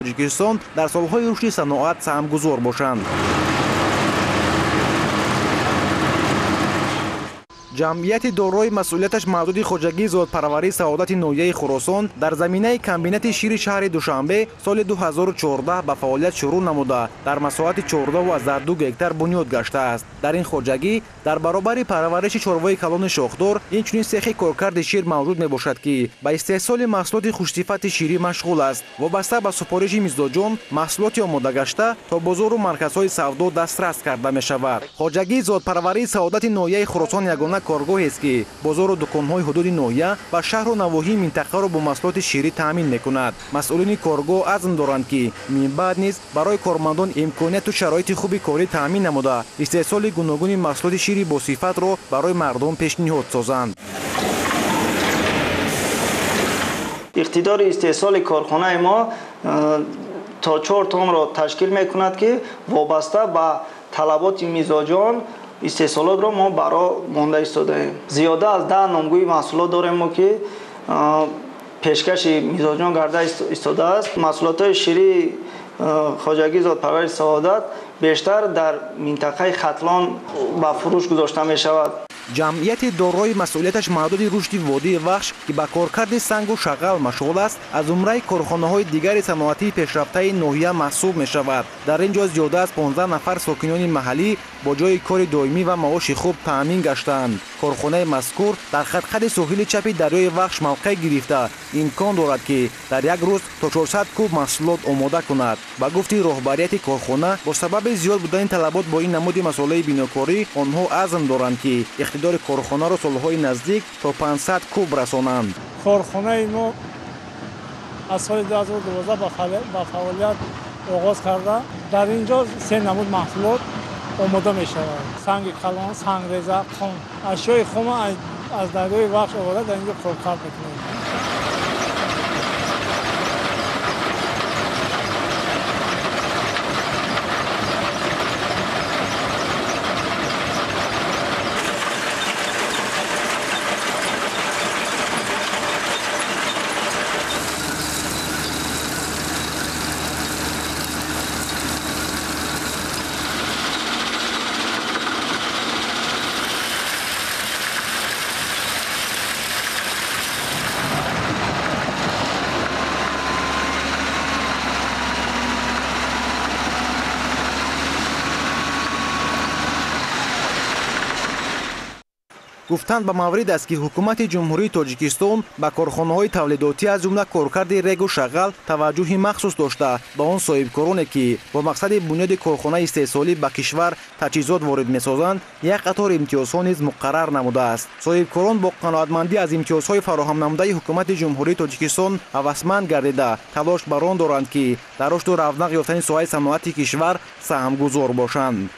Тоҷикистон дар солҳои рушди саноат саҳмгузор бошанд. Ҷамъияти дорои масъулияташ маҳдуди хоҷагии зодпарварии Саодати ноҳияи Хуросон дар заминаи комбинати шири шаҳри Душанбе соли 2014 ба фаъолият шурӯъ намуда, дар масоҳати 14,2 гектар бунёд гаштааст. Дар ин хоҷагӣ дар баробари парвариши чорвои калони шохдор инчунин сехи коркарди шир мавҷуд мебошад, ки ба истеҳсоли маҳсулоти хушсифати ширӣ машғул аст. Вобаста ба супориши мизоҷон маҳсулоти омодагашта то бозору марказҳои савдо дастрас карда мешавад. Хоҷагии зодпарварии Саодати ноҳияи Хуросон ягона коргоҳест, ки бозору дуконҳои ҳудуди ноҳия ва шаҳру навоҳии минтақаро бо маҳсулоти ширӣ таъмин мекунад. Масъулини коргоҳ азм доранд, ки минбаъд низ барои кормандон имконияту шароити хуби корӣ таъмин намуда, истеҳсоли гуногуни маҳсулоти шири босифатро барои мардум пешниҳод созанд. Иқтидори истеҳсоли корхонаи мо то 4 тонро ташкил мекунад, ки вобаста ба талаботи мизоҷон истеҳсолотро мо баро монда истодаем. Зиёда аз 10 номгӯи маҳсулот дорем мо, ки пешкаши мизоҷон гарда истодааст. Маҳсулотҳои ширии хоҷагии зодпарвари Саодат бештар дар минтақаи Хатлон ба фурӯш гузошта мешавад. Ҷамъияти дорои масъулияташ маҳдуди рушди водии Вахш, ки ба коркарди сангу шағал машғул аст, аз зумраи корхонаҳои дигари саноатии пешрафтаи ноҳия маҳсуб мешавад. Дар ин ҷо зиёда аз 15 нафар сокинони маҳаллӣ бо ҷойи кори доимӣ ва маоши хуб таъмин гаштаанд. Корхонаи мазкур дар хатхади соҳили чапи дарёи Вахш мавқеъ гирифта, имкон дорад, ки дар як рӯз то 400 куб маҳсулот омода кунад. Ба гуфти роҳбарияти корхона, бо сабаби зиёд будани талабот бо ин намуди масолаи бинокорӣ онҳо азм доранд, ки иқтидори корхонаро солҳои наздик то 500 куб расонанд. Корхонаи мо аз соли 2012 ба фаъолият оғоз карда, дар ин ҷо се намуд маҳсулот омода мешавад: санги калон, сангреза, хом. Ашёи хома аз дарёи Вахш оварда дар ин ҷо коркард мекунем. Гуфтанд ба маврид аст, ки ҳукумати Ҷумҳурии Тоҷикистон ба корхонаҳои тавлидотӣ, аз ҷумла коркарди регу шағал таваҷҷӯҳи махсус дошта, ба он соҳибкороне, ки бо мақсади бунёди корхонаи истеҳсолӣ ба кишвар таҷҳизот ворид месозанд, як қатор имтиёзҳо низ муқаррар намудааст. Соҳибкорон бо қаноатмандӣ аз имтиёзҳои фароҳамнамудаи ҳукумати Ҷумҳурии Тоҷикистон ҳавасманд гардида, талош бар он доранд, ки дар рушду равнақ ёфтани соҳаи саноати кишвар саҳмгузор бошанд.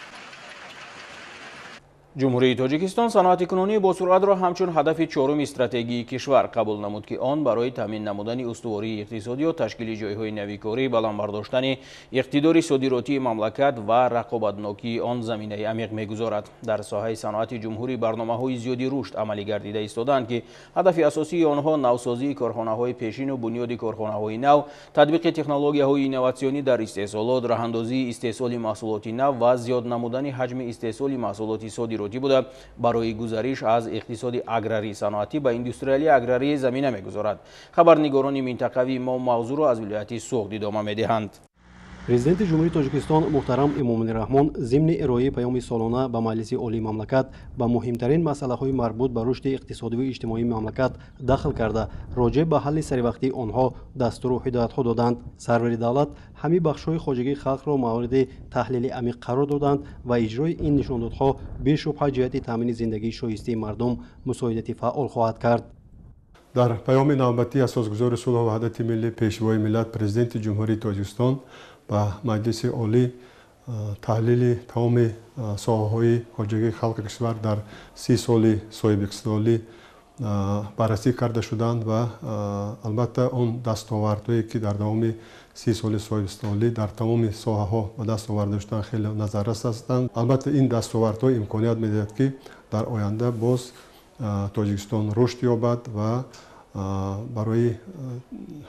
Ҷумҳурии Тоҷикистон саноати кунунӣ бо суръатро ҳамчун ҳадафи чоруми стратегии кишвар қабул намуд, ки он барои таъмин намудани устувории иқтисодиёт, ташкили ҷойҳои нави корӣ, баланд бардоштани иқтидори содиротии мамлакат ва рақобатнокии он заминаи амиқ мегузорад. Дар соҳаи саноати ҷумҳурӣ барномаҳои зиёди рушд амалӣ гардида истодаанд, ки ҳадафи асосии онҳо навсозии корхонаҳои пешину бунёди корхонаҳои нав, татбиқи технологияҳои инноватсионӣ дар истеҳсолот, роҳандозии истеҳсоли маҳсулоти нав ва зиёд намудани ҳаҷми истеҳсоли маҳсулоти содиротӣ буда, барои гузариш аз иқтисоди аграрии саноатӣ ба индустриалии аграрӣ замина мегузорад. Хабарнигорони минтақавии мо мавзӯъро аз вилояти Суғд идома медиҳанд. Президенти Ҷумҳурии Тоҷикистон муҳтарам Эмомалӣ Раҳмон зимни ироаи паёми солона ба Маҷлиси Олии мамлакат ба муҳимтарин масъалаҳои марбут ба рушди иқтисодиву иҷтимоии мамлакат дахл карда, роҷеъ ба ҳалли саривақтии онҳо дастуру ҳидоятҳо доданд. Сарвари давлат ҳамаи бахшҳои хоҷагии халқро мавриди таҳлили амиқ қарор доданд ва иҷрои ин нишондодҳо бешубҳа ҷиҳати таъмини зиндагии шоистаи мардум мусоидати фаъол хоҳад кард. Дар паёми навбатии асосгузори сулҳу ваҳдати миллӣ, Пешвои миллат, Президенти Ҷумҳурии Тоҷикистон ба Маҷлиси Олӣ таҳлили тамоми соҳаҳои хоҷагии халқи кишвар дар 30 соли соҳибиқтисодӣ баррасӣ карда шуданд ва албатта он дастовардҳое, ки дар давоми 30 соли соҳибистиқлолӣ дар тамоми соҳаҳо ба даст оварда шуданд, хеле назаррас ҳастанд. Албатта ин дастовардҳо имконият медиҳад, ки дар оянда боз Тоҷикистон рушд ёбад ва барои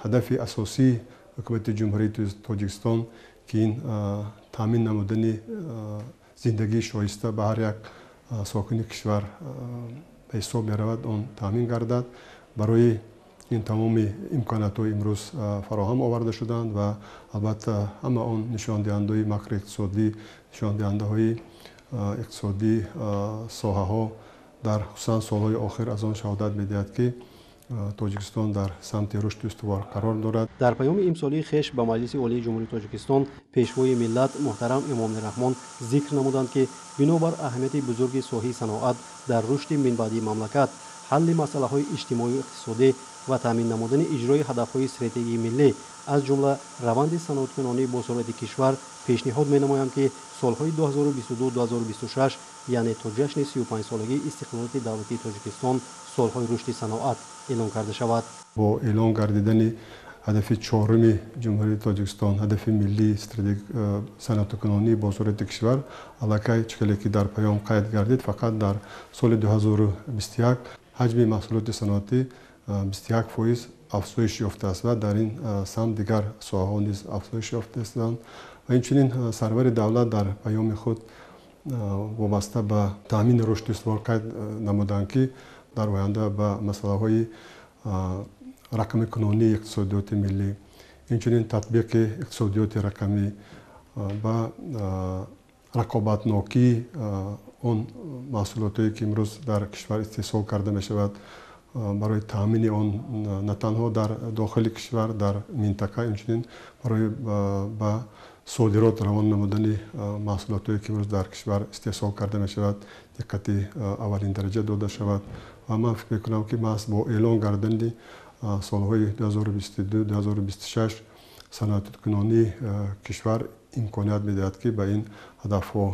ҳадафи асосии ҳукумати Ҷумҳурии Тоҷикистон, ки ин таъмин намудани зиндагии шоиста ба ҳар як сокини кишвар ба ҳисоб меравад, он таъмин гардад. Барои ин тамоми имкониятҳо имрӯз фароҳам оварда шуданд ва албатта ҳама он нишондиҳандаҳои макроиқтисодӣ, нишондиҳандаҳои иқтисодии соҳаҳо дар хусусан солҳои охир аз он шаҳодат медиҳад, ки Тоҷикистон дар самти рушди устувор қарор дорад. Дар паёми имсолии хеш ба Маҷлиси Олии Ҷумҳурии Тоҷикистон Пешвои миллат муҳтарам Эмомалӣ Раҳмон зикр намуданд, ки бинобар аҳамияти бузурги соҳаи саноат дар рушди минбаъдии мамлакат, ҳалли масъалаҳои иҷтимоию иқтисодӣ ва таъмин намудани иҷрои ҳадафҳои стратегии миллӣ, аз ҷумла раванди саноаткунонии босуръати кишвар, пешниҳод менамоям, ки солҳои 2022-2026, яъне то ҷашни 35-солагии истиқлолияти давлатии Тоҷикистон, солҳои рушди саноат эълон карда шавад. Бо эълон гардидани ҳадафи чоруми Ҷумҳурии Тоҷикистон, ҳадафи миллии саноаткунонии босуръати кишвар, аллакай чӣ хеле ки дар паём қайд гардид, фақат дар соли 2021 ҳаҷми маҳсулоти саноатӣ 21% афзоиш ёфтааст ва дар ин самт дигар соҳаҳо низ афзоиш ёфтаастанд. Ва инчунин сарвари давлат дар паёми худ вобаста ба таъмини рушди устувор қайд намуданд, ки дар оянда ба масъалаҳои рақамикунонии иқтисодиёти миллӣ, инчунин татбиқи иқтисодиёти рақамӣ, ба рақобатнокии он маҳсулотое ки имрӯз дар кишвар истеҳсол карда мешавад, барои таъмини он на танҳо дар дохили кишвар, дар минтақа, инчунин барои ба содирот равон намудани маҳсулотое ки имрӯз дар кишвар истеҳсол карда мешавад, диққати аввалин дараҷа дода шавад. Ва ман фикр мекунам, ки маҳз бо эълон гардани солҳои 2022-2026 саноаткунонии кишвар имконият медиҳад, ки ба ин ҳадафҳо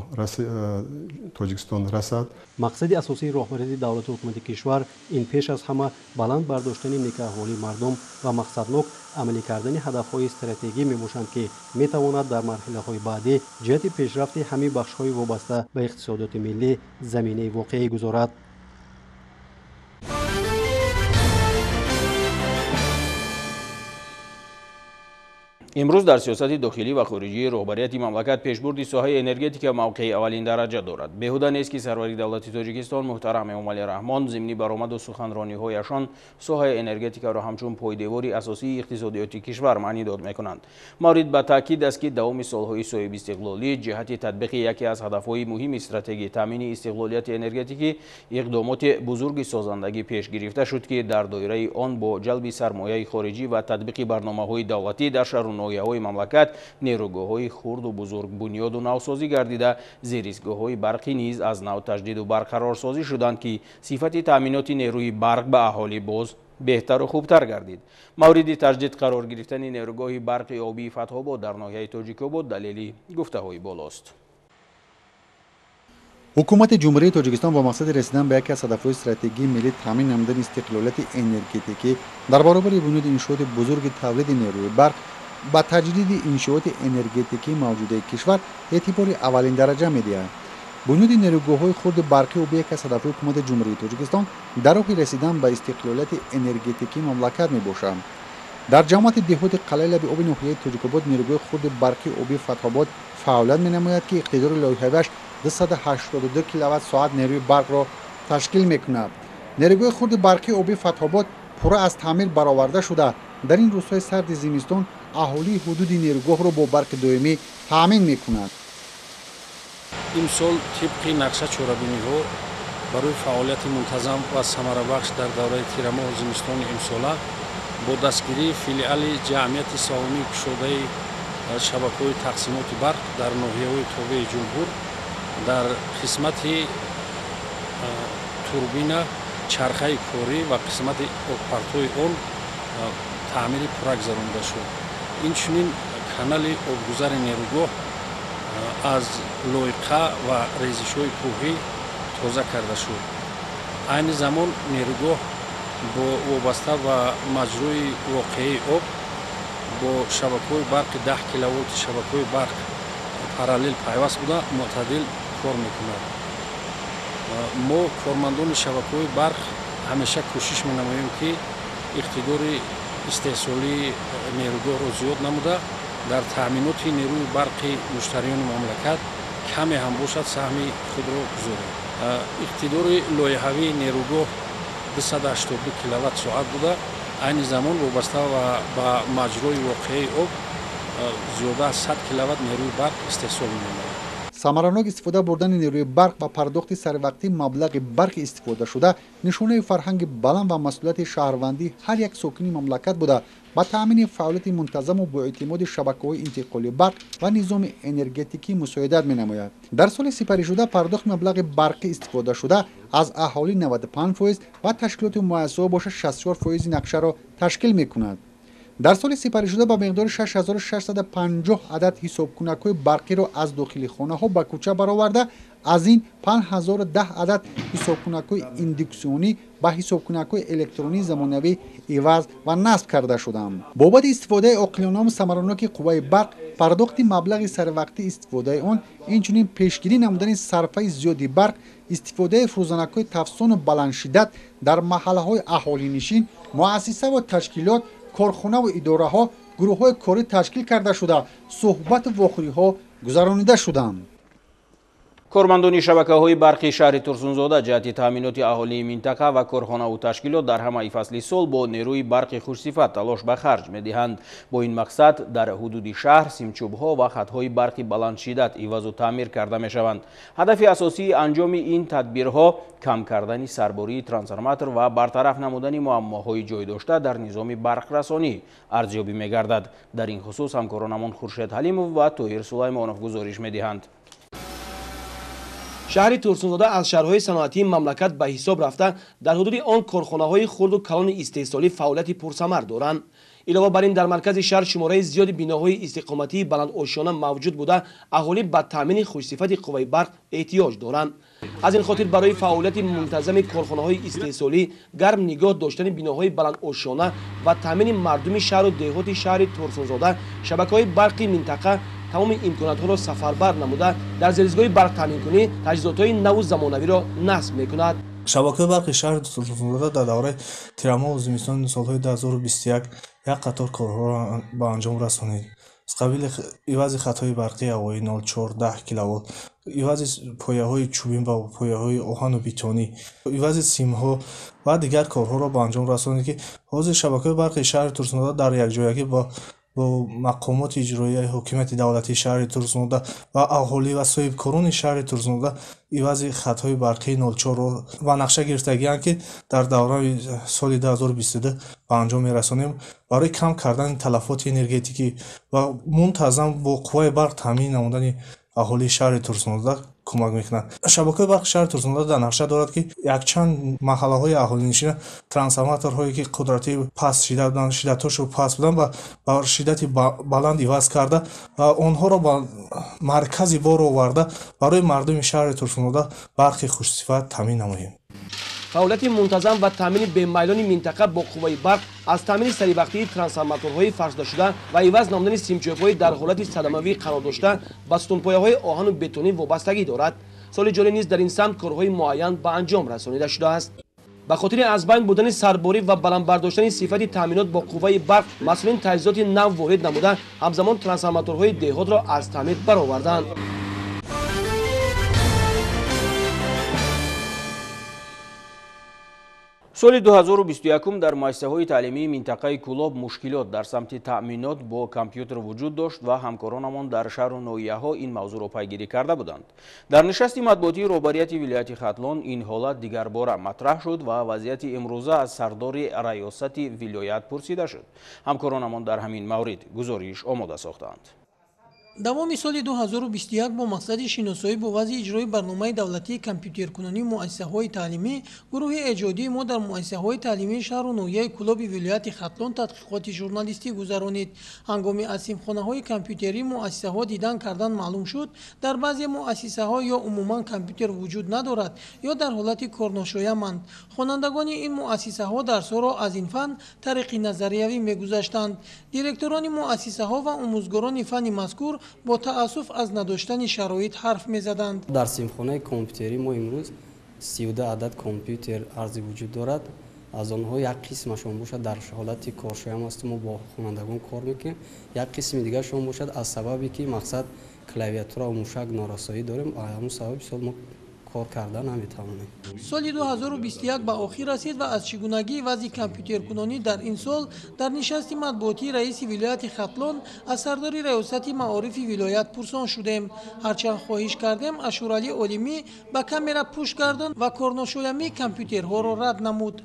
Тоҷикистон расад. Мақсади асосии роҳбарияти давлату ҳукумати кишвар ин пеш аз ҳама баланд бардоштани некаҳволии мардум ва мақсаднок амалӣ кардани ҳадафҳои стратегӣ мебошанд, ки метавонад дар марҳилаҳои баъдӣ ҷиҳати пешрафти ҳамаи бахшҳои вобаста ба иқтисодиёти миллӣ заминаи воқеӣ гузорад. Имрӯз дар сиёсати дохилӣ ва хориҷии роҳбарияти мамлакат пешбурди соҳаи энергетика мавқеи аввалин дараҷа дорад. Беҳуда нест, ки сарвари давлати Тоҷикистон муҳтарам Эмомалӣ Раҳмон зимни баромаду суханрониҳояшон соҳаи энергетикаро ҳамчун пойдевори асосии иқтисодиёти кишвар маънидод мекунанд. Маврид ба таъкид аст, ки давоми солҳои соҳибистиқлолӣ ҷиҳати татбиқи яке аз ҳадафҳои муҳими стратегии таъмини истиқлолияти энергетикӣ иқдомоти бузурги созандагӣ пеш гирифта шуд, ки дар доираи он бо ҷалби сармояи хориҷӣ ва татбиқи барномаҳои давлатӣ дар шаҳру ноҳияҳои мамлакат нерӯгоҳҳои хурду бузург бунёду навсозӣ гардида, зеристгоҳҳои барқӣ низ аз нав таҷдиду барқарорсозӣ шуданд, ки сифати таъминоти нерӯи барқ ба аҳолӣ боз беҳтару хубтар гардид. Мавриди таҷдид қарор гирифтани нерӯгоҳи барқи обии Фатҳобод дар ноҳияи Тоҷикобод далели гуфтаҳои болост. Ҳукумати Ҷумҳурии Тоҷикистон бо мақсади расидан ба яке аз ҳадафҳои стратегии миллӣ таъмин намудани истиқлолияти энергетикӣ дар баробари бунёди иншооти бузурги тавлиди нерӯи барқ ба таҷдиди иншооти энергетикии мавҷудаи кишвар эътибори аввалин дараҷа медиҳад. Бунёди нерӯгоҳҳои хурди барқи обӣ яке аз ҳадафҳои ҳукумати Ҷумҳурии Тоҷикистон дар роҳи расидан ба истиқлолияти энергетикии мамлакат мебошад. Дар ҷамоати деҳоти қалъаи лаби оби ноҳияи Тоҷикобод нерӯгоҳи хурди барқи обии Фатҳобод фаъолият менамояд, ки иқтидори лоиҳавиаш 282 киловатт соат нерӯи барқро ташкил мекунад. Нерӯгоҳи хурди барқи обии Фатҳобод пурра аз таъмир бароварда шуда, дар ин рӯзҳои сарди зимистон аҳолии ҳудуди нерӯгоҳро бо барқи доимӣ таъмин мекунад. Имсол тибқи нақша чорабиниҳо барои фаъолияти мунтазам ва самарабахш дар давраи тирамоҳу зимистони имсола бо дастгирии филиали ҷамъияти саҳомии кушодаи шабакаҳои тақсимоти барқ дар ноҳияҳои тобеи ҷумҳур дар қисмати турбина, чархаи корӣ ва қисмати обпартои он таъмири пурра гузаронида шуд. Инчунин канали обгузари нерӯгоҳ аз лойқа ва резишҳои кӯҳӣ тоза карда шуд. Айни замон нерӯгоҳ бо вобаста ба маҷрои воқеии об бо шабакаҳои барқи 10 киловолти шабакаҳои барқ параллел пайваст буда мӯътадил кор мекунад. Мо кормандони шабакаҳои барқ ҳамеша кӯшиш менамоем, ки иқтидори истеҳсолии нерӯгоҳро зиёд намуда, дар таъминоти нерӯи барқи муштариёни мамлакат каме ҳам бошад саҳми худро гузорем. Иқтидори лоиҳавии нерӯгоҳ 282 киловатт соат буда, айни замон вобаста ба маҷрои воқеаи об зиёда аз 100 киловатт нерӯи барқ истеҳсол менамояд. Самаранок истифода бурдани нерӯи барқ ва пардохти саривақтии маблағи барқи истифодашуда нишонаи фарҳанги баланд ва масъулияти шаҳрвандии ҳар як сокини мамлакат буда, ба таъмини фаъолияти мунтазаму боэътимоди шабакаҳои интиқоли барқ ва низоми энергетикӣ мусоидат менамояд. Дар соли сипаришуда пардохти маблағи барқи истифодашуда аз аҳолӣ 95% ва ташкилоти муассисаҳо бошад 64% нақшаро ташкил мекунад. Дар соли сипаришуда ба миқдори 6650 адад ҳисобкунакҳои барқиро аз дохили хонаҳо ба кӯча бароварда, аз ин 5010 адад ҳисобкунакҳои индуксионӣ ба ҳисобкунакҳои электронии замонавӣ иваз ва насб карда шуданд. Бобати истифодаи оқилонаву самараноки қувваи барқ, пардохти маблағи саривақтии истифодаи он, инчунин пешгирӣ намудани сарфаи зиёди барқ, истифодаи фурӯзанакҳои тафсону баландшиддат дар маҳаллаҳои аҳолинишин, муассисаву ташкилот, корхонаву идораҳо гурӯҳҳои корӣ ташкил карда шуда, суҳбату вохӯриҳо гузаронида шуданд. Кормандони шабакаҳои барқи шаҳри Турсунзода ҷиҳати таъминоти аҳолии минтақа ва корхонаву ташкилот дар ҳамаи фасли сол бо нерӯи барқи хушсифат талош ба харҷ медиҳанд. Бо ин мақсад дар ҳудуди шаҳр симчӯбҳо ва хатҳои барқи баландшиддат ивазу таъмир карда мешаванд. Ҳадафи асосии анҷоми ин тадбирҳо кам кардани сарбории трансформатор ва бартараф намудани муаммоҳои ҷой дошта дар низоми барқрасонӣ арзёбӣ мегардад. Дар ин хусус ҳамкоронамон Хуршед Ҳалимов ва Тоҳир Сулаймонов гузориш медиҳанд. Шаҳри Турсунзода аз шаҳрҳои саноатии мамлакат ба ҳисоб рафта, дар ҳудуди он корхонаҳои хурду калони истеҳсолӣ фаъолияти пурсамар доранд. Илова бар ин, дар маркази шаҳр шумораи зиёди биноҳои истиқоматии баландошёна мавҷуд буда, аҳолӣ ба таъмини хушсифати қувваи барқ эҳтиёҷ доранд. Аз ин хотир барои фаъолияти мунтазами корхонаҳои истеҳсолӣ, гарм нигоҳ доштани биноҳои баландошёна ва таъмини мардуми шаҳру деҳоти шаҳри Турсунзода, шабакаҳои барқи минтақа тамоми имкониятҳоро сафарбар намуда, дар зеризгоҳи барқтаъминкунӣ таҷҳизотҳои наву замонавиро насб мекунад. Шабакаҳои барқи шаҳри Турсунзода дар давраи тирамоҳу зимистони солҳои 2021 як қатор корҳоро ба анҷом расонид. Аз қабили ивази хатҳои барқии ҳавоӣ 0,4 киловолт, ивази пояҳои чӯбин ва пояҳои оҳану бетонӣ, ивази симҳо ва дигар корҳоро ба анҷом расонид, ки ҳозир шабакаҳои барқи шаҳри Турсунзода дар якҷоягӣ бо мақомоти иҷроияи ҳокимияти давлатии шаҳри Турсунзода ва аҳолӣ ва соҳибкорони шаҳри Турсунзода ивази хатҳои барқии 0,4-ро ба нақша гирифтагианд, ки дар давраи соли 2022 ба анҷом мерасонем барои кам кардани талафоти энергетикӣ ва мунтазам бо қувваи барқ таъмин намудани аҳолии шаҳри Турсунзода кӯмак мекунад. Шабакаҳои барқи шаҳри Турсунзода дар нақша дорад, ки якчанд маҳаллаҳои аҳолинишина трансформаторҳое, ки қудрати паст шиддат буданд, шиддатҳошо паст буданд, ба шиддати баланд иваз карда ва онҳоро ба маркази бор оварда барои мардуми шаҳри Турсунзода барқи хушсифат таъмин намоем. Фаъолияти мунтазам ва таъмини бемайлони минтақа бо қувваи барқ аз таъмини саривақтии трансформаторҳои фарсудашуда ва иваз намудани симчӯбҳои дар ҳолати садамавӣ қарор дошта ба сутунпояҳои оҳану бетонӣ вобастагӣ дорад. Соли ҷорӣ низ дар ин самт корҳои муайян ба анҷом расонида шудааст. Ба хотири аз байн будани сарборӣ ва баланд бардоштани сифати таъминот бо қувваи барқ, масъулин таҷҳизоти нав ворид намуда, ҳамзамон трансформаторҳои деҳотро аз таъмир бароварданд. Соли 2021 дар муассисаҳои таълимии минтақаи Кӯлоб мушкилот дар самти таъминот бо компютер вуҷуд дошт ва ҳамкоронамон дар шаҳру ноҳияҳо ин мавзӯъро пайгирӣ карда буданд. Дар нишасти матбуотии роҳбарияти вилояти Хатлон ин ҳолат дигарбора матраҳ шуд ва вазъияти имрӯза аз сардори раёсати вилоят пурсида шуд. Ҳамкоронамон дар ҳамин маврид гузориш омода сохтаанд. Давоми соли 2021 бо мақсади шиносоӣ бо вазъи иҷрои барномаи давлатии компютеркунонии муассисаҳои таълимӣ, гурӯҳи эҷодии мо дар муассисаҳои таълимии шаҳру ноҳияи Кӯлоби вилояти Хатлон тадқиқоти журналистӣ гузаронид. Ҳангоми аз синфхонаҳои компютерии муассисаҳо дидан кардан маълум шуд, дар баъзе муассисаҳо ё умуман компютер вуҷуд надорад ё дар ҳолати корношояманд. Хонандагони ин муассисаҳо дарсҳоро аз ин фан тариқи назариявӣ мегузаштанд. Директорони муассисаҳо ва омӯзгорони фани мазкур бо таассуф аз надоштани шароит ҳарф мезаданд. Дар синфхонаи компютерӣ мо имрӯз 32 адад компютер арзи вуҷуд дорад. Аз онҳо як қисмашон бошад дар ҳолати коршоям аст, мо бо хонандагон кор мекунем. Як қисми дигаршон бошад аз сабабе ки мақсад клавиатура ва мушак норасоӣ дорем, ҳамун сабаби сол мо кор карда наметавонем. Соли 2021 ба охир расид ва аз чигунагии вазъи компютеркунонӣ дар ин сол дар нишасти матбуотии раиси вилояти Хатлон аз сардори раёсати маорифи вилоят пурсон шудем. Ҳарчанд хоҳиш кардем, Ашуралӣ Олимӣ ба камера пушт гардон ва корношоямии компютерҳоро рад намуд.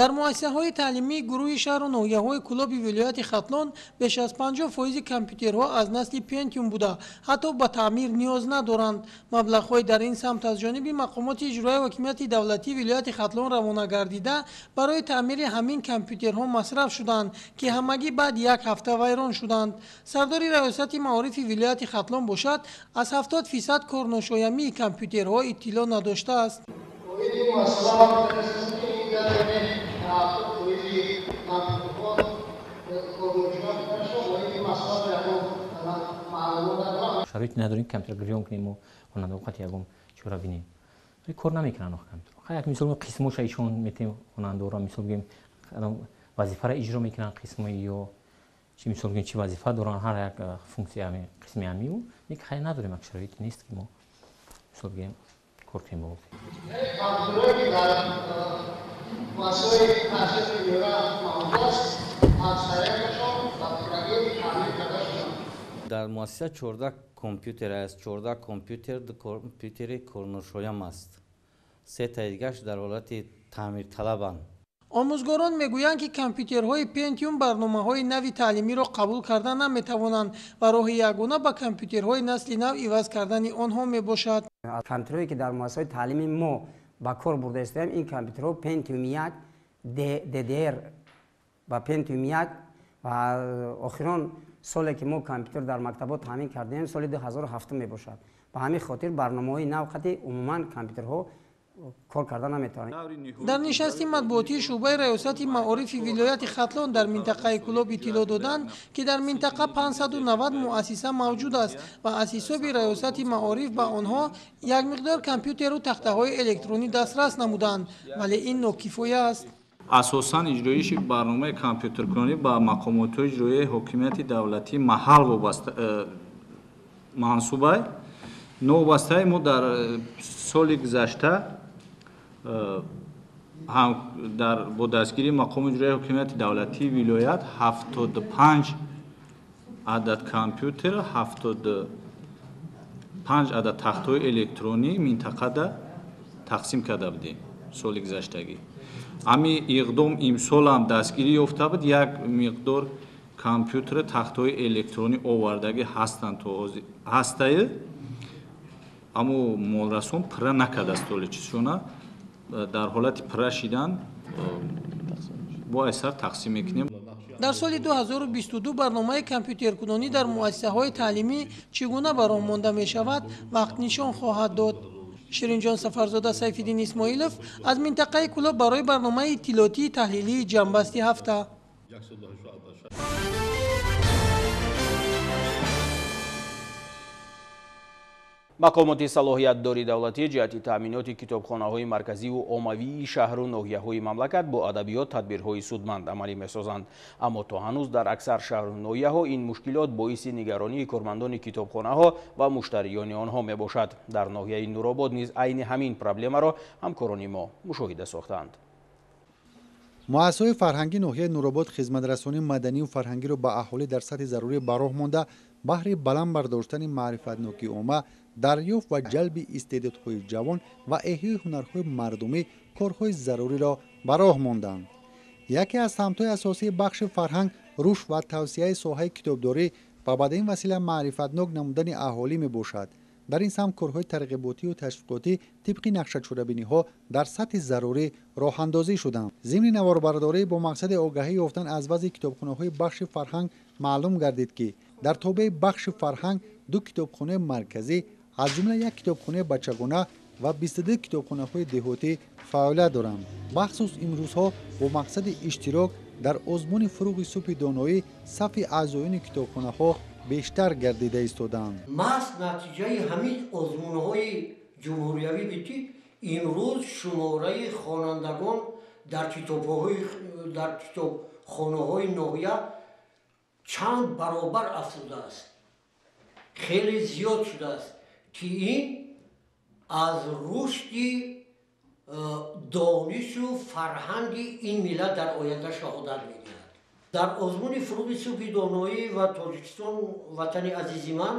Дар муассисаҳои таълимии гурӯҳи шаҳру ноҳияҳои Кӯлоби вилояти Хатлон беш аз 50% компютерҳо аз насли Пентиум буда, ҳатто ба таъмир ниёз надоранд. Маблағҳои дар ин самт аз ҷониби мақомоти иҷроияи ҳокимияти давлатии вилояти Хатлон равона гардида, барои таъмири ҳамин компютерҳо масраф шуданд, ки ҳамагӣ баъд як ҳафта вайрон шуданд. Сардори раёсати маорифи вилояти Хатлон бошад, аз 70% корношоямии компютерҳо иттилоъ надоштааст. Шароит надорем компютер гирён кунем мо хонандагон қати ягон чора бинем. Кор намекунанд компютер. Як мисол мо қисмоша ишон метем хонандаро, мисол бигем вазифаро иҷро мекунанд қисмои ё чи мисол бигем чи вазифа доранд ҳар як функсия қисми ҳамиу ник хай надорем, як шароит нест ки мо мисол бигем кор кунем бо. Дар муассиса 14 компютер аст. 14 компютер, 2 компютери корношоям аст. 3 таи дигараш дар ҳолати таъмирталабанд. Омӯзгорон мегӯянд, ки компютерҳои Пентиум барномаҳои нави таълимиро қабул карда наметавонанд ва роҳи ягона ба компютерҳои насли нав иваз кардани онҳо мебошад. Компютерҳое ки дар муассисаҳои таълимии мо ба кор бурда истодаем, ин компютерҳо Pentium 1 DDR ба Pentium 1 ва охирон соле ки мо компютер дар мактабҳо таъмин кардем, соли 2007 мебошад. Ба ҳамин хотир барномаҳои нав қати умуман компютерҳо кор карда наметавонанд. Дар нишасти матбуотии шӯъбаи раёсати маорифи вилояти Хатлон дар минтақаи Кӯлоб иттилоъ доданд, ки дар минтақа 590 муассиса мавҷуд аст ва аз ҳисоби раёсати маориф ба онҳо як миқдор компютеру тахтаҳои электронӣ дастрас намуданд, вале ин нокифоя аст. Асосан иҷроиши барномаи компютеркунонӣ ба мақомотҳои иҷроияи ҳокимияти давлатии маҳал вобаста мансубай. Новобастаи мо дар соли гузашта бо дастгирии мақоми иҷроияи ҳокимияти давлатии вилоят 75 адад компютер, 75 адад тахтҳои электронӣ минтақада тақсим карда будем соли гузаштагӣ. Ҳами иқдом имсолам дастгирӣ ёфта буд, як миқдор компютер, тахтҳои электронӣ овардагӣ ҳастанд то ҳастае, аммо молрасон пурра накардааст толи чизшона. Дар ҳолати пурра шидан бо айсар тақсим мекунем. Дар соли 2022 барномаи компютеркунонӣ дар муассисаҳои таълимӣ чӣ гуна ба роҳ монда мешавад, вақт нишон хоҳад дод. Ширинҷон Сафарзода, Сайфиддин Исмоилов аз минтақаи Кӯлоб барои барномаи иттилоотии таҳлилии ҷамъбасти ҳафта. Мақомоти салоҳиятдори давлатӣ ҷиҳати таъминоти китобхонаҳои марказиву оммавии шаҳру ноҳияҳои мамлакат бо адабиёт тадбирҳои судманд амалӣ месозанд. Аммо то ҳанӯз дар аксар шаҳру ноҳияҳо ин мушкилот боиси нигаронии кормандони китобхонаҳо ва муштариёни онҳо мебошад. Дар ноҳияи Нуробод низ айни ҳамин проблемаро ҳамкорони мо мушоҳида сохтанд. Муассисаҳои фарҳангии ноҳияи Нуробод хизматрасонии маданию фарҳангиро ба аҳолӣ дар сатҳи зарурӣ ба роҳ монда, баҳри баланд бардоштани маърифатнокии омма, дарёфт ва ҷалби истеъдодҳои ҷавон ва эҳёи ҳунарҳои мардумӣ корҳои заруриро ба роҳ монданд. Яке аз самтҳои асосии бахши фарҳанг рушд ва тавсияи соҳаи китобдорӣ ва ба ин васила маърифатнок намудани аҳолӣ мебошад. Дар ин самт корҳои тарғиботию ташвиқотӣ тибқи нақшачорабиниҳо дар сатҳи зарурӣ роҳандозӣ шуданд. Зимни наворбардорӣ бо мақсади огаҳӣ ёфтан аз вазъи китобхонаҳои бахши фарҳанг маълум гардид, ки дар тобеи бахши фарҳанг ду китобхонаи марказӣ, аз ҷумла як китобхонаи бачагона ва 22 китобхонаҳои деҳотӣ фаъолият доранд. Махсус имрӯзҳо бо мақсади иштирок дар озмуни фурӯғи субҳи доноӣ сафи аъзоёни китобхонаҳо бештар гардида истодаанд. Маҳз натиҷаи ҳамин озмунҳои ҷумҳуриявӣ буд, ки имрӯз шумораи хонандагон дар китобхонаҳои ноҳия чанд баробар афзудааст, хеле зиёд шудааст, ки ин аз рушди донишу фарҳанги ин миллат дар оянда шаҳодат медиҳад. Дар озмуни фурӯғи субҳи доноӣ ва Тоҷикистон ватани азизи ман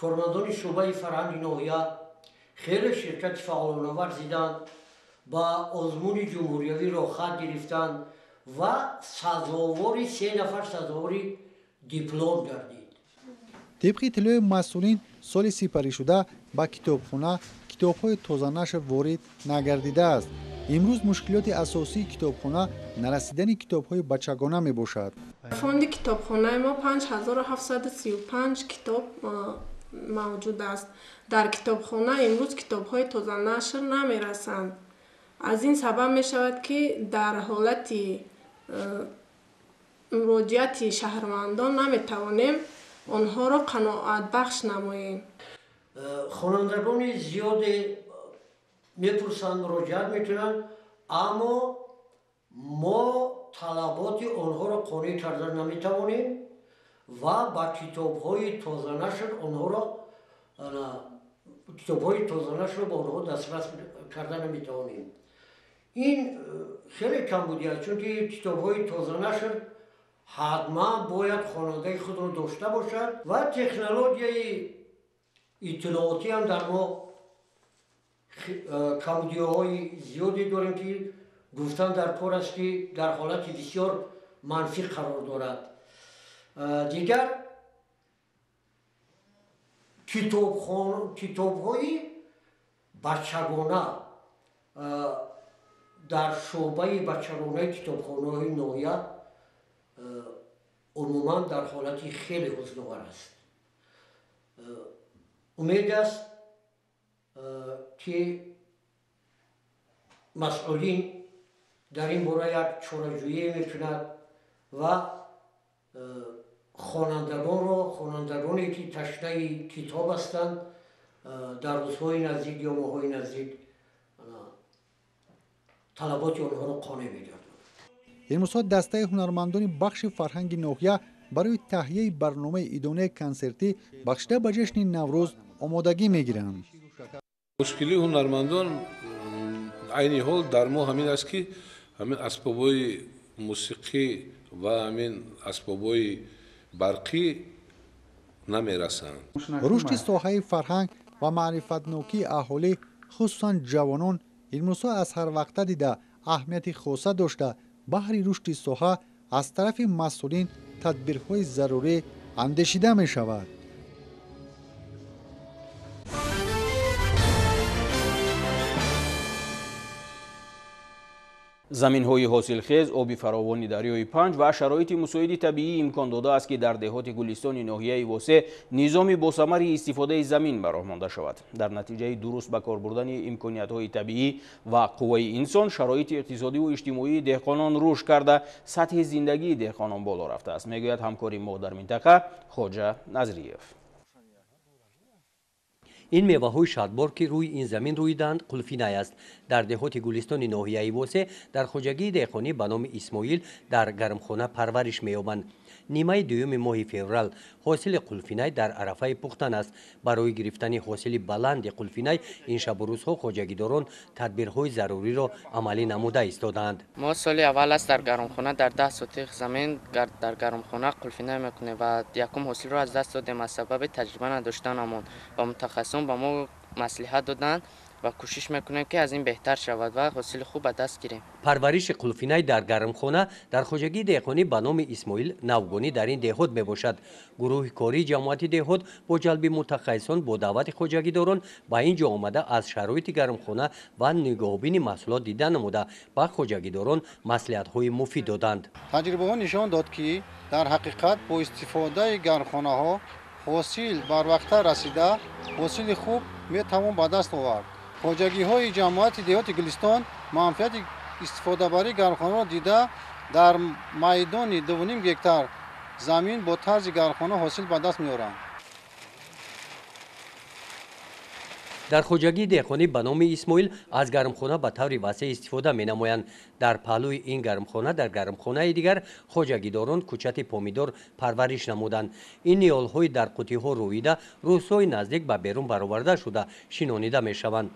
кормандони шӯъбаи фарҳанги ноҳия хеле ширкати фаъолона варзиданд, ба озмуни ҷумҳуриявӣ роҳхат гирифтанд ва сазовори 3 нафар сазовори диплом гардид. Тибқи иттилои масъулин, соли сипаришуда ба китобхона китобҳои тозанашр ворид нагардидааст. Имрӯз мушкилоти асосии китобхона нарасидани китобҳои бачагона мебошад. Фонди китобхонаи мо 5735 китоб мавҷуд аст. Дар китобхона имрӯз китобҳои тозанашр намерасанд. Аз ин сабаб мешавад, ки дар ҳолати муроҷиати шаҳрвандон наметавонем онҳоро қаноатбахш намоем. Хонандагони зиёде мепурсанд, муроҷиат мекунанд, аммо мо талаботи онҳоро қонеъ карда наметавонем ва ба китобҳои тозанашр онҳоро китобҳои тозанашрро ба онҳо дастрас карда наметавонем. Ин хеле камбудӣ аст, чунки китобҳои тозанашр ҳатман бояд хонандаи худро дошта бошад ва технологияи иттилоотӣ ҳам дар мо камбудиҳои зиёде дорем, ки гуфтан дар кор аст, ки дар ҳолати бисёр манфӣ қарор дорад. Дигар китобҳои бачагона дар шӯъбаи бачагонаи китобхонаҳои ноҳия умуман дар ҳолати хеле ҳузновар аст. Умед аст, ки масъулин дар ин бора як чораҷӯӣ мекунад ва хонандагонро, хонандагоне ки ташнаи китоб ҳастанд, дар рӯзҳои наздик ё моҳҳои наздик талаботи онҳоро қонеъ мегардонад. Имрӯзҳо дастаи ҳунармандони бахши фарҳанги ноҳия барои таҳияи барномаи идонаи консертӣ бахшида ба ҷашни Наврӯз омодагӣ мегиранд. Мушкилии ҳунармандон айни ҳол дар мо ҳамин аст, ки ҳамин асбобҳои мусиқӣ ва ҳамин асбобҳои барқӣ намерасанд. Рушди соҳаи фарҳанг ва маърифатнокии аҳолӣ, хусусан ҷавонон, имрӯзҳо аз ҳар вақта дида аҳамияти хоса дошта, баҳри рушди соҳа аз тарафи масъулин тадбирҳои зарурӣ андешида мешавад. Заминҳои ҳосилхез, оби фаровони дарёи Панҷ ва шароити мусоиди табиӣ имкон додааст, ки дар деҳоти Гулистони ноҳияи Восеъ низоми босамари истифодаи замин ба роҳ монда шавад. Дар натиҷаи дуруст ба кор бурдани имкониятҳои табиӣ ва қувваи инсон, шароити иқтисодиву иҷтимоии деҳқонон рушд карда, сатҳи зиндагии деҳқонон боло рафтааст, мегӯяд ҳамкори мо дар минтақа Хоҷа Назриев. Ин меваҳои шадбор, ки рӯи ин замин рӯидаанд, қулфинай аст. Дар деҳоти Гулистони ноҳияи Восеъ дар хоҷагии деҳқонӣ ба номи Исмоил дар гармхона парвариш меёбанд. Нимаи дуюми моҳи феврал ҳосили қулфинай дар арафаи пухтан аст. Барои гирифтани ҳосили баланди қулфинай ин шабу рӯзҳо хоҷагидорон тадбирҳои заруриро амалӣ намуда истодаанд. Мо соли аввал аст дар гармхона дар 10 сотих замин дар гармхона қулфинай мекунем ва якум ҳосилро аз даст додем аз сабаби таҷриба надоштанамон ва мутахассисон ба мо маслиҳат доданд ва кӯшиш мекунем, ки аз ин беҳтар шавад ва ҳосили хуб ба даст гирем. Парвариши қулфинай дар гармхона дар хоҷагии деҳқонӣ ба номи Исмоил навгонӣ дар ин деҳот мебошад. Гурӯҳи кории ҷамоати деҳот бо ҷалби мутахассисон бо даъвати хоҷагидорон ба ин ҷо омада аз шароити гармхона ва нигоҳубини маҳсулот дида намуда ба хоҷагидорон маслиҳатҳои муфид доданд. Таҷрибаҳо нишон дод, ки дар ҳақиқат бо истифодаи гармхонаҳо ҳосил барвақта расида, ҳосили хуб метавон ба даст овард. Хоҷагиҳои ҷамоати деҳоти Гулистон манфиати истифодабарии гармхонаро дида дар майдони 2,5 гектар замин бо тарзи гармхона ҳосил ба даст меоранд. Дар хоҷагии деҳқонӣ ба номи Исмоил аз гармхона ба таври васеъ истифода менамоянд. Дар паҳлӯи ин гармхона дар гармхонаи дигар хоҷагидорон кӯчати помидор парвариш намуданд. Ин ниҳолҳои дар қутиҳо рӯида рӯзҳои наздик ба берун бароварда шуда шинонида мешаванд.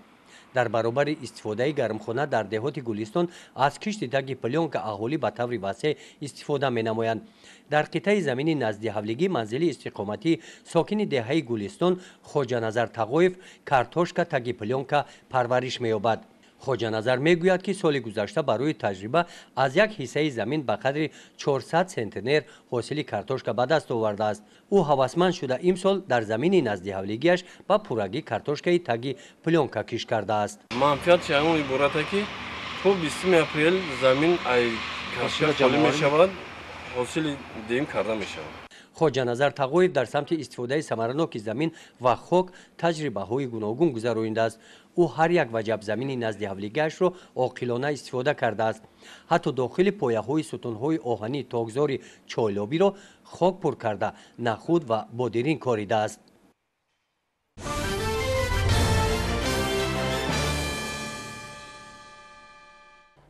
Дар баробари истифодаи гармхона дар деҳоти Гулистон аз кишти таги плёнка аҳолӣ ба таври васеъ истифода менамоянд. Дар қитъаи замини назди ҳавлигӣ манзили истиқоматӣ сокини деҳаи Гулистон Хоҷаназар Тағоев картошка таги плёнка парвариш меёбад. Хоҷаназар мегӯяд, ки соли гузашта барои таҷриба аз як ҳиссаи замин ба қадри 400 центнер ҳосили картошка ба даст овардааст. Ӯ ҳавасманд шуда имсол дар замини назди ҳавлигиаш ба пуррагӣ картошкаи таги плёнка кишт кардааст. Манфиати он иборат аст, ки то 20 апрел замин ай картошка холӣ мешавад, ҳосили дем карда мешавад. Хоҷаназар Тағоев дар самти истифодаи самараноки замин ва хок таҷрибаҳои гуногун гузаронидааст. Ӯ ҳар як ваҷаб замини назди ҳавлигиашро оқилона истифода кардааст. Ҳатто дохили пояҳои сутунҳои оҳании токзори чойлобиро хок пур карда, нахуд ва бодиринг коридааст.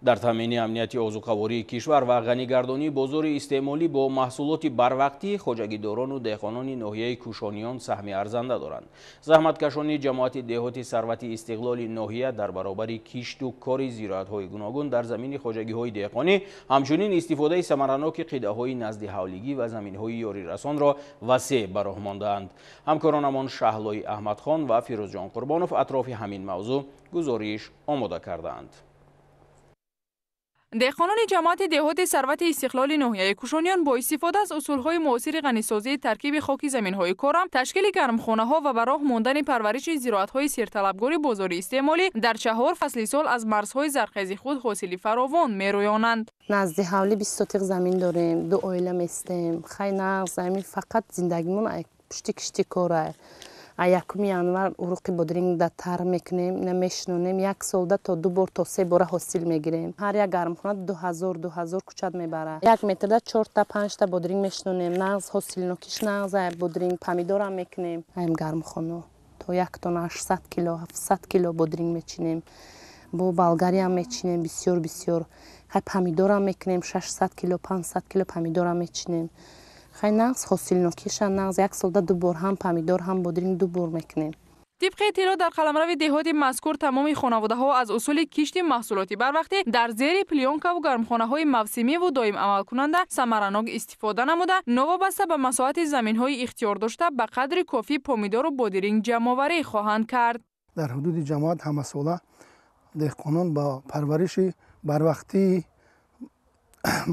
Дар таъмини амнияти озуқавории кишвар ва ғанигардонии бозори истеъмолӣ бо маҳсулоти барвақтӣ хоҷагидорону деҳқонони ноҳияи Кӯшониён саҳми арзанда доранд. Заҳматкашони ҷамоати деҳоти Сарвати Истиқлоли ноҳия дар баробари кишту кори зироатҳои гуногун дар замини хоҷагиҳои деҳқонӣ ҳамчунин истифодаи самараноки қитъаҳои назди ҳавлигӣ ва заминҳои ёрирасонро васеъ ба роҳ мондаанд. Ҳамкоронамон Шаҳлои Аҳмадхон ва Фирӯзҷон Қурбонов атрофи ҳамин мавзӯъ гузориш омода кардаанд. Деҳқонони ҷамоати деҳоти Сарвати Истиқлоли ноҳияи Кӯшониён бо истифода аз усулҳои муосири ғанисозии таркиби хоки заминҳои корам, ташкили гармхонаҳо ва ба роҳ мондани парвариши зироатҳои серталабгори бозори истеъмолӣ дар 4 фасли сол аз марзҳои зархези худ ҳосили фаровон мерӯёнанд. Назди ҳавлӣ 20 сотиқ замин дорем, 2 оила местем. Хай нағз замин фақат зиндагимон пушти кишти кора. 1 январ уруқи бодринг да тар мекунем, ина мешинонем, як солда то 2 бор то 3 бора ҳосил мегирем. Ҳар як гармхона 2000 кучат мебарад. 1 метрда 4 та 5 та бодринг мешинонем. Нағз ҳосилнокиш нағз бодринг, помидорам мекунем. Аим гармхона то 1 тонна 800 кило, 700 кило бодринг мечинем. Бо болгариям мечинем бисёр бисёр. Хай помидорам мекунем 600 кило, 500 кило помидорам мечинем. Хай нағз ҳосилнокиша нағз, як солда 2 бор ҳам помидор ҳам бодринг 2 бор мекунем. Тибқи иттилоъ дар қаламрави деҳоти мазкур тамоми хонаводаҳо аз усули кишти маҳсулоти барвақтӣ дар зери плёнкаву гармхонаҳои мавсимиву доим амалкунанда самаранок истифода намуда, новобаста ба масоҳати заминҳои ихтиёр дошта ба қадри кофӣ помидору бодиринг ҷамъоварӣ хоҳанд кард. Дар ҳудуди ҷамоат ҳамасола деҳқонон ба парвариши барвақтии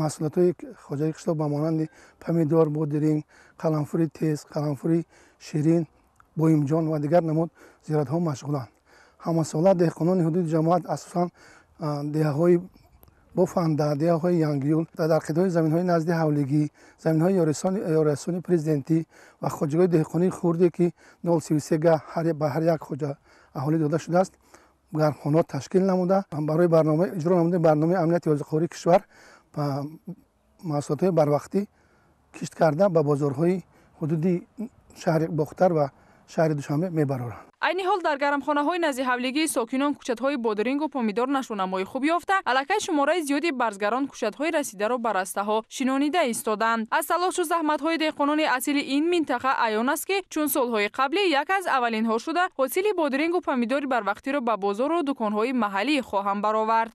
маҳсулотҳои хоҷагии қишлоқ ба монанди помидор, бодиринг, қаламфури тез, қаламфури ширин, боимҷон ва дигар намуд зироатҳо машғуланд. Ҳамасола деҳқонони ҳудуди ҷамоат асосан деҳаҳои Бофанда, деҳаҳои Янгиюл дар қитъаҳои заминҳои назди ҳавлигӣ, заминҳои ёрирасони президентӣ ва хоҷагиҳои деҳқонии хурде, ки 0,33 га ба ҳар як хоҷа аҳолӣ дода шудааст, гармхонаҳо ташкил намуда барои иҷро намудани барномаи амнияти озуқавории кишвар маҳсулотҳои барвақтӣ кишт карда ба бозорҳои ҳудуди шаҳри Бохтар ва шаҳри Душанбе мебароранд. Айни ҳол дар гармхонаҳои назди ҳавлигии сокинон кӯчатҳои бодирингу помидор нашъунамои хуб ёфта, аллакай шумораи зиёди барзгарон кӯчатҳои расидаро ба растаҳо шинонида истоданд. Аз талошу заҳматҳои деҳқонони асили ин минтақа аён аст, ки чун солҳои қаблӣ як аз аввалинҳо шуда ҳосили бодирингу помидори барвақтиро ба бозору дуконҳои маҳаллӣ хоҳанд баровард.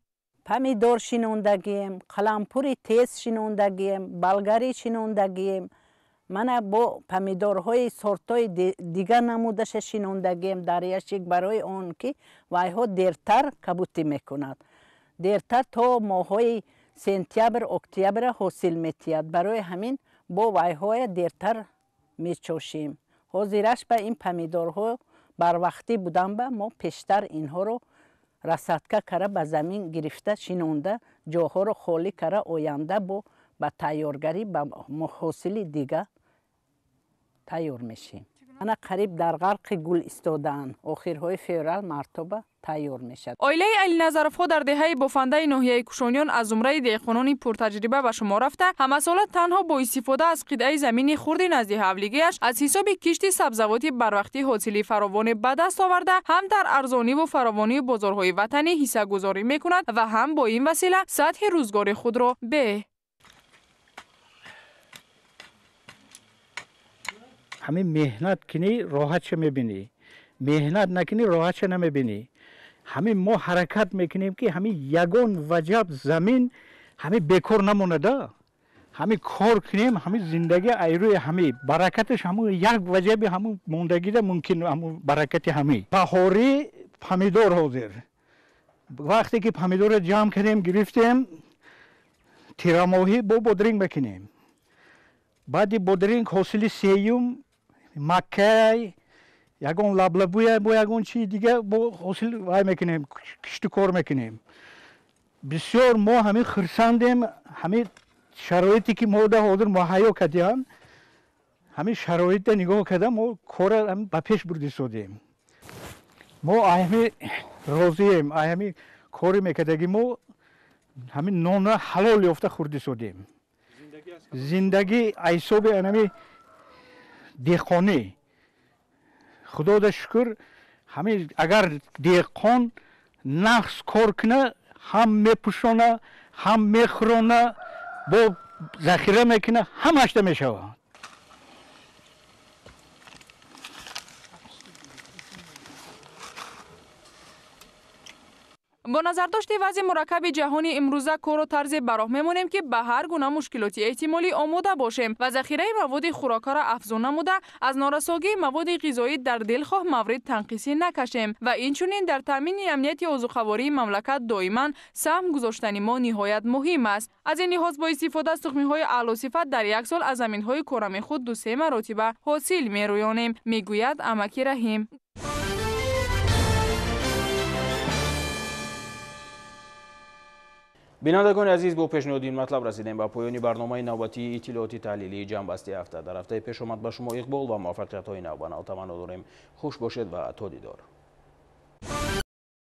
Помидор шинондагием, қалампури тез шинондагием, болгарӣ шинондагием, мана бо помидорҳои сортҳои дигар намудаша шинондагием дар ящик, барои он ки вайҳо дертар кабутӣ мекунад. Дертар то моҳҳои сентябр, октябра ҳосил метиҳад. Барои ҳамин бо вайҳоя дертар мечошем. Ҳозираш ба ин помидорҳо барвақтӣ будан ба мо пештар инҳоро рассадка кара ба замин гирифта шинонда, ҷоҳоро холӣ кара оянда бо ба тайёргарӣ ба ҳосили дига тайёр мешем. Ана қариб дар ғарқи гул истодаанд. Охирҳои феврал мартоба тайёр мешавад. Оилаи Алиназаровҳо дар деҳаи Бофандаи ноҳияи Кушониён аз зумраи деҳқонони пуртаҷриба ба шумор рафта, ҳамасола танҳо бо истифода аз қитъаи замини хурди назди ҳавлигиаш аз ҳисоби кишти сабзавоти барвақтӣ ҳосили фаровоне ба даст оварда, ҳам дар арзониву фаровонии бозорҳои ватанӣ ҳиссагузорӣ мекунад ва ҳам бо ин васила сатҳи рӯзгори худро беҳ. Ҳамин меҳнат кунӣ роҳатша мебинӣ, меҳнат накунӣ роҳатша намебинӣ. Ҳамин мо ҳаракат мекунем ки ҳамин ягон ваҷаб замин ҳамин бекор намонада, ҳамин кор кунем, ҳамин зиндагӣ айрӯи ҳамин баракаташ ҳамун як ваҷаби ҳамун мондагида мумкин, ҳамун баракати ҳамин. Баҳорӣ помидор ҳозир. Вақте ки помидорро ҷамъ кардем, гирифтем, тирамоҳӣ бо бодринг мекунем. Баъди бодринг ҳосили сеюм маккай, ягон лаблабуя бо ягон чизи дига бо ҳосил вай мекунем, кишту кор мекунем. Бисёр мо ҳамин хурсандем, ҳамин шароите ки мо да ҳозир муҳайё кардиам, ҳамин шароитда нигоҳ карда мо кора ба пеш бурдисодем. Мо ҳамин розием, ҳамин кори мекардаги мо ҳамин нона ҳалол ёфта хӯрдисодем. Зиндагӣ ҳисоби ҳамин деҳқонӣ. Худода шукр, ҳамин агар деҳқон нағз кор куна, ҳам мепӯшона, ҳам мехӯрона, бо захира мекуна, ҳамашда мешавад. Бо назардошти вазъи мураккаби ҷаҳони имрӯза корро тарзе ба роҳ мемонем, ки ба ҳар гуна мушкилоти эҳтимолӣ омода бошем ва захираи маводи хӯрокаро афзун намуда аз норасогии маводи ғизоӣ дар дилхоҳ маврид танқисӣ накашем ва инчунин дар таъмини амнияти озуқавории мамлакат доиман саҳм гузоштани мо ниҳоят муҳим аст. Аз ин лиҳоз бо истифода аз тухмиҳои аълосифат дар як сол аз заминҳои корами худ 2-3 маротиба ҳосил мерӯёнем, мегӯяд амаки Раҳим. Бинандагони азиз, бо пешниҳоди ин матлаб расидем ба поёни барномаи навбатии иттилооти таҳлилии ҷамъбасти ҳафта. Дар ҳафтаи пешомад ба шумо иқбол ва муваффақиятҳои навбанав таманно дорем. Хуш бошед ва то дидор.